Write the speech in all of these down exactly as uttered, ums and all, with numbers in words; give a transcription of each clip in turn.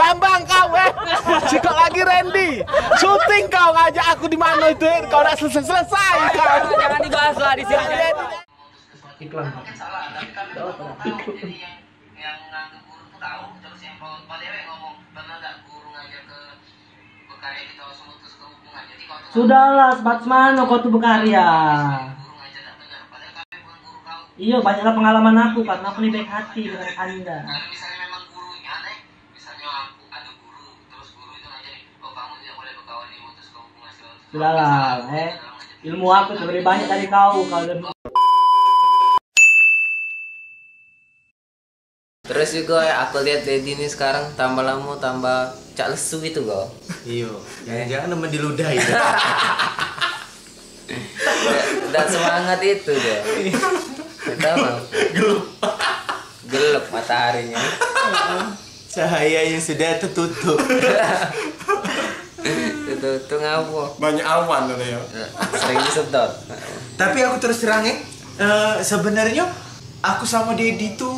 Bambang kau, eh. Sikok lagi Randy. Syuting kau ngajak aku di mano itu, eh? Kau dak selesai-selesai kau. Jangan dibahas lah di sini. Sudahlah, sebatas mano kau tu bekarya? Iyo, banyaklah pengalaman aku karena aku ni baik hati dengan anda. Sudahlah, eh. Ilmu aku lebih banyak dari kau, kau lebih. Terus juga, eh, aku lihat Dedi ni sekarang tambah lama tambah cak lesu gitu kau. Iyo, jangan-jangan nemen diludahi. Dak, dak semangat itu dia. Tahu, Bang? Gelap. Gelap mataharinya. Cahayanya sudah tertutup. Tertutup ngapo? Banyak awan tu ya. Sering disedot. Tapi aku terus terang, eh, eh, sebenarnya aku sama Dedi tu,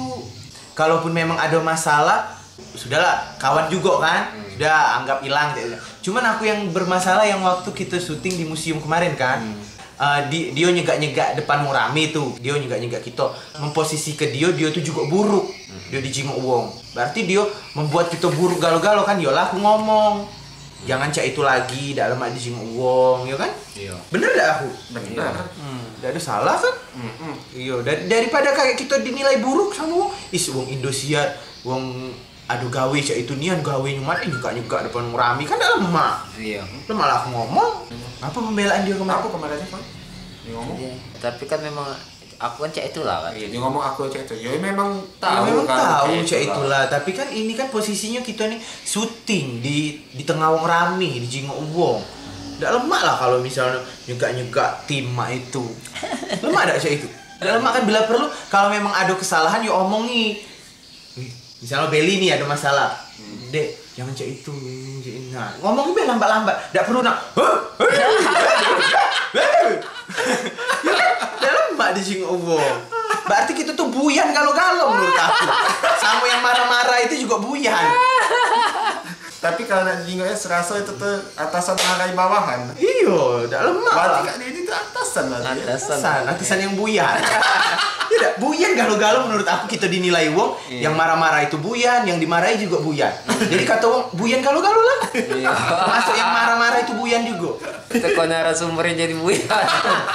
kalaupun memang ada masalah, sudahlah, kawan juga kan. Sudah, anggap hilang. Cuman aku yang bermasalah yang waktu kita syuting di museum kemarin kan. Eh, di, dia nyegak-nyegak depan wong rame tu, dia nyegak-nyegak kita, memposisi ke dia, dia tu juga buruk. Dia dijingok wong. Berarti dia membuat kita buruk galo-galo kan. Yolah, aku ngomong, "Jangan cak itu lagi, dak lemak dijingok wong," ya kan? Iya. Bener dak aku? Bener. Hmm, dak ada salah kan? Mm-mm. Iya, dari, daripada kayak kita dinilai buruk sama wong. Is, wong Indosiar, wong ado gawe cak itu nian, gawe nyumat, eh, nyegak-nyegak depan wong rame kan dak lemak. Iya. Lemak lah aku ngomong. Apa pembelaan dia kemarin? Apa kemarin sih, Pak? Dia ngomong. Iya. Tapi kan memang aku kan cak itulah kan. Iya, dia ngomong aku cak itu. Ya memang tahu, memang kan, tahu cak itulah. Tapi kan ini kan posisinya kita ni syuting di, di tengah wong rame, dijingok wong. Dak lemak lah kalau misalnya nyegak-nyegak tim mak itu. Lemak dak cak itu? Dak lemak kan, bila perlu kalau memang ada kesalahan ya omongi. Wih, misalnya Beli nih ada masalah. Dek, jangan cak itu, ini, cak ini. Nah, ngomong be lambat-lambat. Dak perlu nak, "Huh? Huh?" Dak lemak dijingok wong. Berarti kita tuh buyan galo-galo menurut aku. Sama yang marah-marah itu juga buyan. Tapi kalau nak jingok ya, serasa itu tuh atasan marahi bawahan. Iyo, dak lemak. Berarti lah. Kak Dedi tuh atasan berarti ya? Atasan. Atasan, atasan yang buyan. Tidak, buyan galo-galo menurut aku kita dinilai wong, iya, yang marah-marah itu buyan, yang dimarahi juga buyan. Jadi kata wong, buyan galo-galo lah. Iya. Masuk yang marah-marah itu buyan juga. Teko narasumber yang jadi buyan.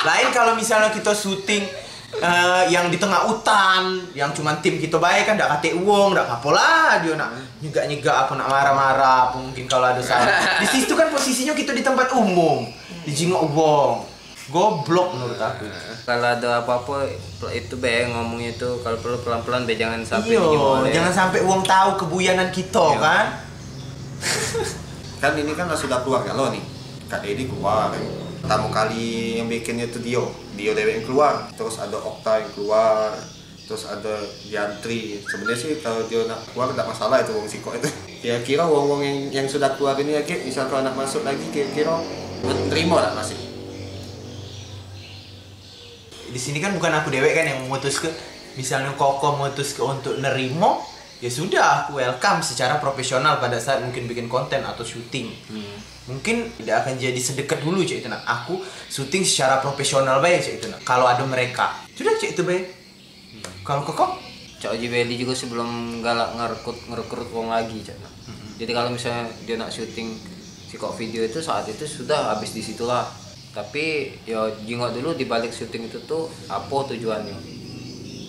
Lain kalau misalnya kita syuting eh, yang di tengah hutan, yang cuman tim kita bae kan, dak katek wong, dak apo lah dia nak nyegak-nyegak apa, nak marah-marah apa, mungkin kalau ada salah. Di situ kan posisinya kita di tempat umum, dijingok wong. Goblok menurut aku. Kalau ada apa-apa itu be ngomongnya tuh, kalau perlu pelan-pelan be, jangan sampai dijingok. Iyo, jangan sampai wong tahu kebuyanan kita kan. Kan ini kan sudah keluar galo nih. Kak Dedi keluar. Pertama kali yang bikinnya tuh Dio. Dio dewek yang keluar. Terus ada Okta yang keluar. Terus ada Diantri. Sebenarnya sih kalau Dio nak keluar tidak masalah itu wong sikok itu. Kira-kira wong-wong yang, yang sudah keluar ini lagi, misal kalau nak masuk lagi, kira-kira nerima tak masih? Di sini kan bukan aku dewek kan yang memutus ke, misalnya Koko memutus ke untuk nerimo, ya sudah, aku welcome secara profesional pada saat mungkin bikin konten atau syuting. Hmm. Mungkin tidak akan jadi sedekat dulu cak itu nah. Aku syuting secara profesional bae cak itu nah. Kalau ada mereka, sudah cak itu bae. Kalau Koko? Cak Oji Beli juga sebelum galak ngerekrut, ngerekrut wong lagi cak nah. Hmm. Jadi kalau misalnya dia nak syuting sikok video itu, saat itu sudah habis di situlah. Tapi ya jingok dulu di balik syuting itu tuh apa tujuannya.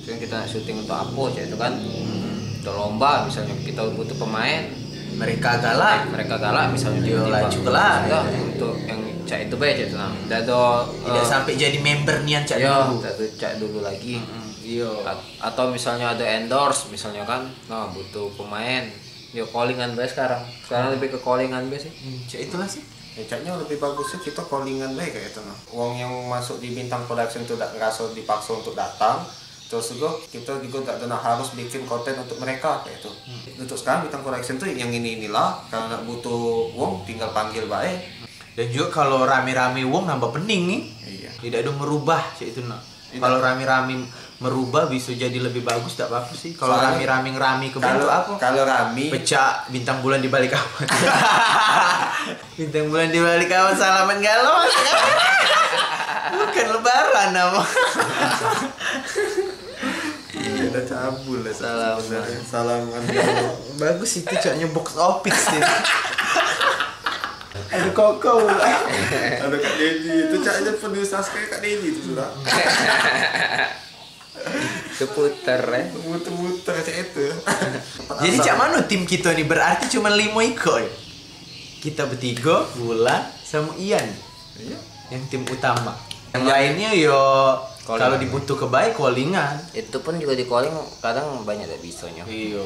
Misalnya kita nak syuting untuk apa cak itu kan. Untuk lomba misalnya kita butuh pemain. Mereka galak. Mereka galak misalnya. Dia tiba-tiba. Laju galak. Sudah, untuk yang cak itu bae cak itu nah. Tidak ada, tidak eh, sampai jadi member nian cak dulu. Tidak ada cak dulu lagi. Mm-mm, iya. At-, atau misalnya ada endorse misalnya kan. Nah, butuh pemain. Yo callingan bae sekarang. Sekarang lebih ke callingan bae sih. Hmm, cak itulah sih. Ya, caknya lebih bagus sih kita callingan bae kayak itu nah. Wong yang masuk di Bintang Production tuh dak ngerasa dipaksa untuk datang. Terus juga kita juga dak pernah harus bikin konten untuk mereka kayak itu. Hmm. Untuk sekarang Bintang Production tuh yang ini inilah. Kalau nak butuh wong tinggal panggil bae. Dan juga kalau rame-rame wong nambah pening nih. Iya. Tidak ada merubah cak itu nah. Kalau rami-rami merubah bisa jadi lebih bagus, tak apa-apa sih. Kalau rami-rami ngerami ke bentuk apa? Kalau rami, pecah bintang bulan di balik awan. Bintang bulan di balik awan, salaman galau. Bukan lebaran apa? Iya, udah cabul lah. Salaman. Salaman. Bagus itu, caknya box office sih. Ada Koko pula. Ada Kak Dedi. Itu caknya penuh subscribe Kak Dedi tu sudah. Seputar, eh. Muter-muter cak itu. Jadi cak mana tim kita ni? Berarti cuma lima ikut, ya? Kita bertiga, Wulan sama Ian. Iya. Yang tim utama. Yang lainnya yo, kalau dibutuh ke baik, callingan. Itu pun juga di calling kadang banyak tak bisanya. Iya.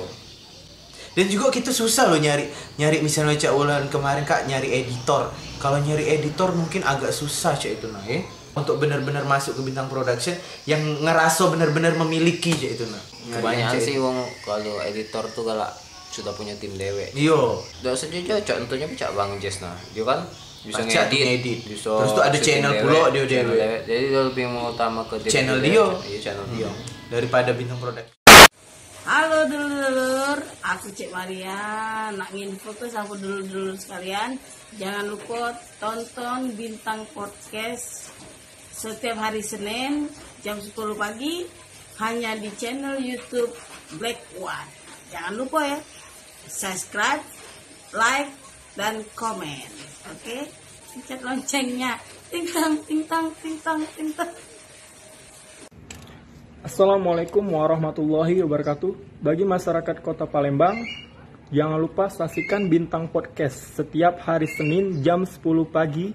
Dan juga kita susah loh nyari, nyari misalnya cak Wulan kemarin, Kak, nyari editor. Kalau nyari editor mungkin agak susah cak itu nah, ya. Untuk bener-bener masuk ke Bintang Production yang ngerasa bener-bener memiliki cak itu nah. Kebanyakan sih wong kalau editor tuh galak sudah punya tim dewek. Iyo. Dak setuju cak, contohnya cak Bang Jess nah. Dia kan bisa ngedit, ngedit. Terus tuh ada channel pulo dia dewek. Jadi dia lebih mau utama ke channel dia. Iya, channel dia. Daripada Bintang Production. Halo dulur-dulur, aku Cik Maria. Nak nginfo ke sama dulur-dulur sekalian, jangan lupa tonton Bintang Podcast setiap hari Senin jam sepuluh pagi hanya di channel YouTube Black One. Jangan lupa ya, subscribe, like, dan komen. Oke, pencet loncengnya. Ting tang, ting tang, ting tang, ting tang. Assalamualaikum warahmatullahi wabarakatuh. Bagi masyarakat Kota Palembang, jangan lupa saksikan Bintang Podcast setiap hari Senin jam sepuluh pagi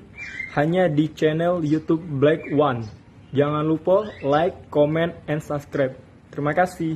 hanya di channel YouTube Black One. Jangan lupa like, comment, and subscribe. Terima kasih.